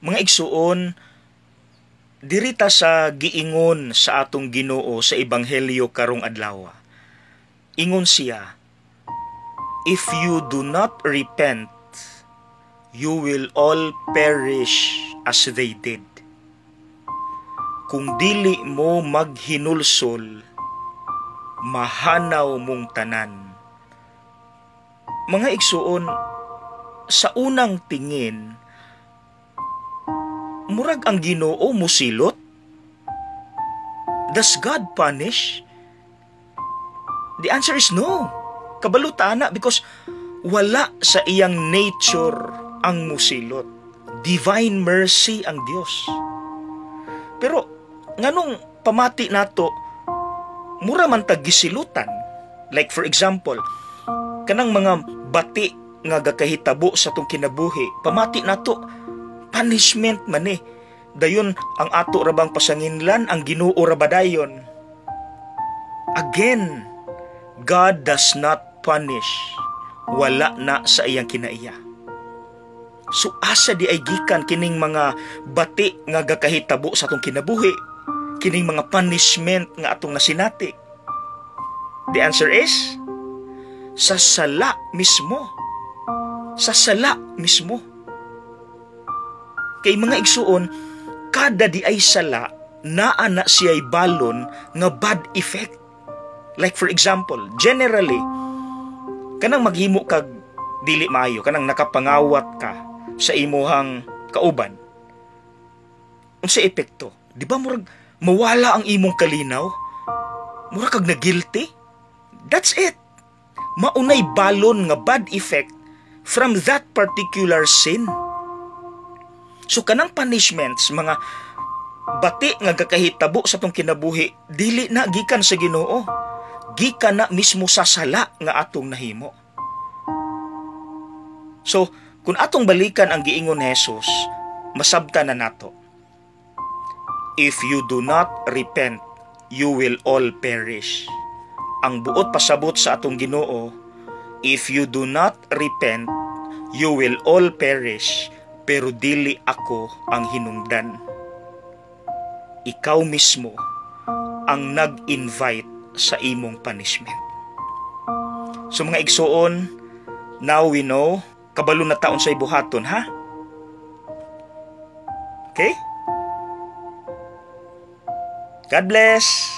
Mga igsuon, diri ta sa giingon sa atong Ginoo sa ebanghelyo karong adlaw. Ingon siya, "If you do not repent, you will all perish as they did." Kung dili mo maghinulsol, mahanaw mong tanan. Mga igsuon, sa unang tingin, murag ang Ginoo musilot. Does God punish? The answer is no. Kabalo ta ana because wala sa iyang nature ang musilot. Divine mercy ang Dios. Pero nganong pamati nato mura man tag gisilutan? Like for example, kanang mga bati nga gakahitabo sa atong kinabuhi, pamati nato punishment man eh. Dayon ang ato ra bang pasanginlan, ang Ginoo ra ba dayon? Again, God does not punish. Wala na sa iyang kinaiya. So asa diay gikan kining mga bati nga gakahitabo sa atong kinabuhi? Kining mga punishment nga atong nasinati? The answer is sa sala mismo. Sa sala mismo. Kay mga igsuon, kada diay sala, naa na siya'y balon nga bad effect. Like for example, generally, kanang maghimo kag dili maayo, kanang nakapangawat ka sa imuhang kauban. Unsa epekto? Di ba murag mawala ang imong kalinaw? Murag kag na guilty? That's it. Maunay balon nga bad effect from that particular sin. So kanang punishments, mga bati nga gakahitabo sa atong kinabuhi, dili na gikan sa Ginoo. Gikan na mismo sa sala nga atong nahimo. So, kung atong balikan ang giingon ni Jesus, masabta na nato. "If you do not repent, you will all perish." Ang buot pasabot sa atong Ginoo, if you do not repent, you will all perish, pero dili ako ang hinungdan. Ikaw mismo ang nag-invite sa imong punishment. So mga igsuon, now we know, kabalo na ta unsay buhaton, ha? Okay? God bless!